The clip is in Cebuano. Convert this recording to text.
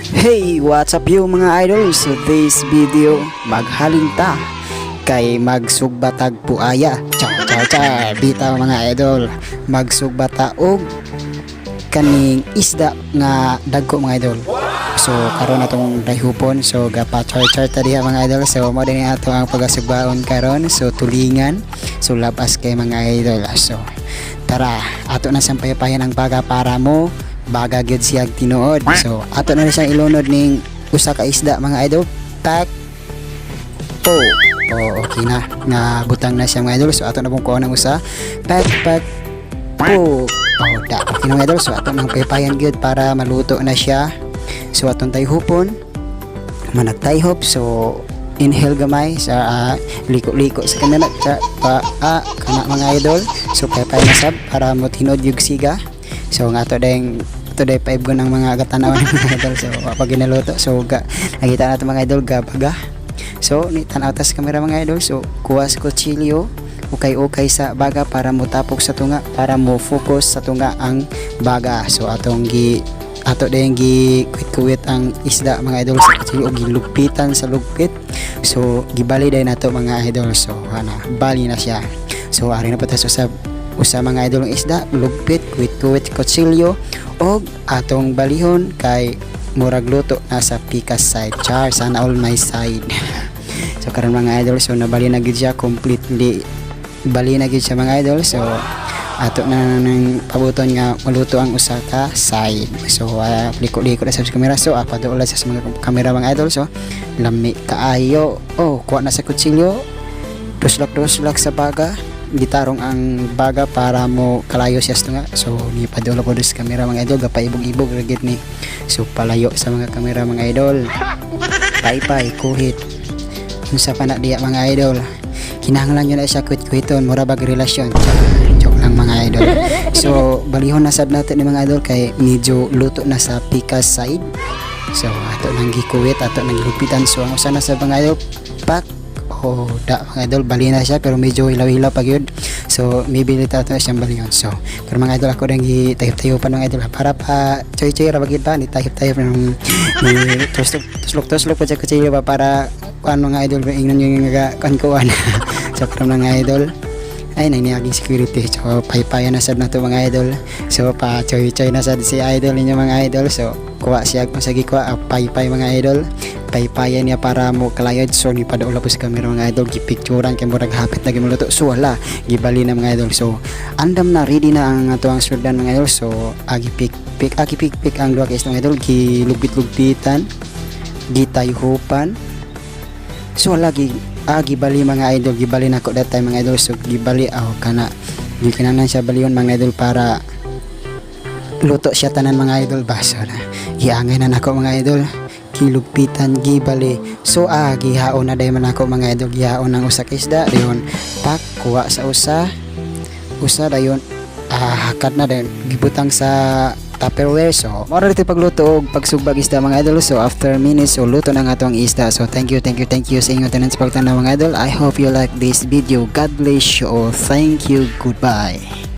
Hey, what's up you mga idol? So this video, maghalin ta kay magsugba tag buaya. Char char char, bitaw mga idol. Magsugba ta og kaning isda nga dagko, mga idol. So karon atong dayhupon, so gapa char char ta diha, mga idol. So mao din ato ang pagasugbaon karon. So tulingan, so labas kay mga idol. So tara, ato na siyang paypayan ang baga para mo baga gyud siya tinuod. So ato na siyang ilunod ning usa ka isda, mga idol. Pak po. Oh, okay na. Nga butang na siya, mga idol. So ato na pong kuha ng usa. Pak pak po. Oh, da. Okay na, mga idol. So ato nang paypayan gyud para maluto na siya. So atong tayhupon. Managtayhop. So inhale gamay sa liko-liko sa kanila sa pa kana, mga idol. So paypay na sab para mo tinod yung siga. So nga ato dayng ato day paibgo ng mga gatanawan, mga idol. So pag ginaluto, so ga nakita nato, mga idol, gabaga. So ni tan-aw ta sa kamera, mga idol. So kuha sa kutsilyo, ukay-ukay sa baga para mo tapok sa tunga, para mo focus sa tunga ang baga. So atong gi ato dayong gi kuwit-kuwit ang isda, mga idol, sa kutsilyo o gilugpitan sa lugpit. So gibali day nato, mga idol. So ana, bali na siya. So ari na pa ta sa usa, mga idol, ang isda, lugpit, kuwit-kuwit kutsilyo og atong balihon kay murag luto na sa pikas side. Char, sana all my side. So karon, mga idol, so nabali na gid siya completely, bali na gid siya, mga idol. So ato na nang pabuton nga maluto ang usa ka side. So liko-liko na sa kamera. So paduol sa mga kamera, mga idol. So lami kaayo. Oh, kuha na sa kutsilyo, tuslak tuslak sa baga, gitarong ang baga para mo kalayo siya sa tunga. So ni paduol po sa kamera, mga idol, gapaibog-ibog ra gid ni. So palayo sa mga kamera, mga idol. Paypay kuhit unsa pa na diya, mga idol. Kinahanglan yun na siya kuwit-kuwiton, mura bag relasyon. Joke lang, mga idol. So balihon na sad natin ni, mga idol, kay medyo luto na sa pikas side. So ato nang gikuwit, ato nang gilupitan. So ang usa na sa mga idol, pak. Oh, da, mga idol, bali na siya pero medyo hilaw-hilaw pa gyud. So maybe later ato na siyang balihon. So pero, mga idol, ako nang gitayop-tayopan, mga idol, para pa choy-choy ra bagid ba ni tayop-tayop ng ni tuslok tuslok tuslok pa siya kutsilyo ba para kuan, mga idol, ingnan yung nga kuan kuan. So karon, mga idol, ay nang security. So paypayan na sad na to, mga idol. So pa choy choy na sad si idol ninyo, mga idol. So kuha siya kung sa gikuha, paypay, mga idol, paypayan niya para mo kalayod. So ni padula po sa camera, mga idol, gipicturan kay murag hapit na gimaluto. So wala, gibali na, mga idol. So andam na, ready na ang ato ang surdan, mga idol. So agi pik pik, agi pik pik ang duha ka isda, mga idol, gilugpit-lugpitan, gitayhupan. So wala, gi gibali, mga idol, gibali na ko that time, mga idol. So gibali aw kana, gikinahanglan siya balion, mga idol, para luto siya tanan, mga idol ba. So na giangay na nako, mga idol, gilugpitan, gibali. So gihaon na dayon man ako, mga idol, gihaon ang usa ka isda dayon, pak, kuha sa usa usa dayon, hakad na dayon, gibutang sa Tupperware. So mao ra dito pagluto og pagsugbag isda, mga idol. So after minutes, so luto na nga atong isda. So thank you, thank you, thank you sa inyong tanan sa pagtanaw, mga idol. I hope you like this video. God bless you all. Thank you. Goodbye.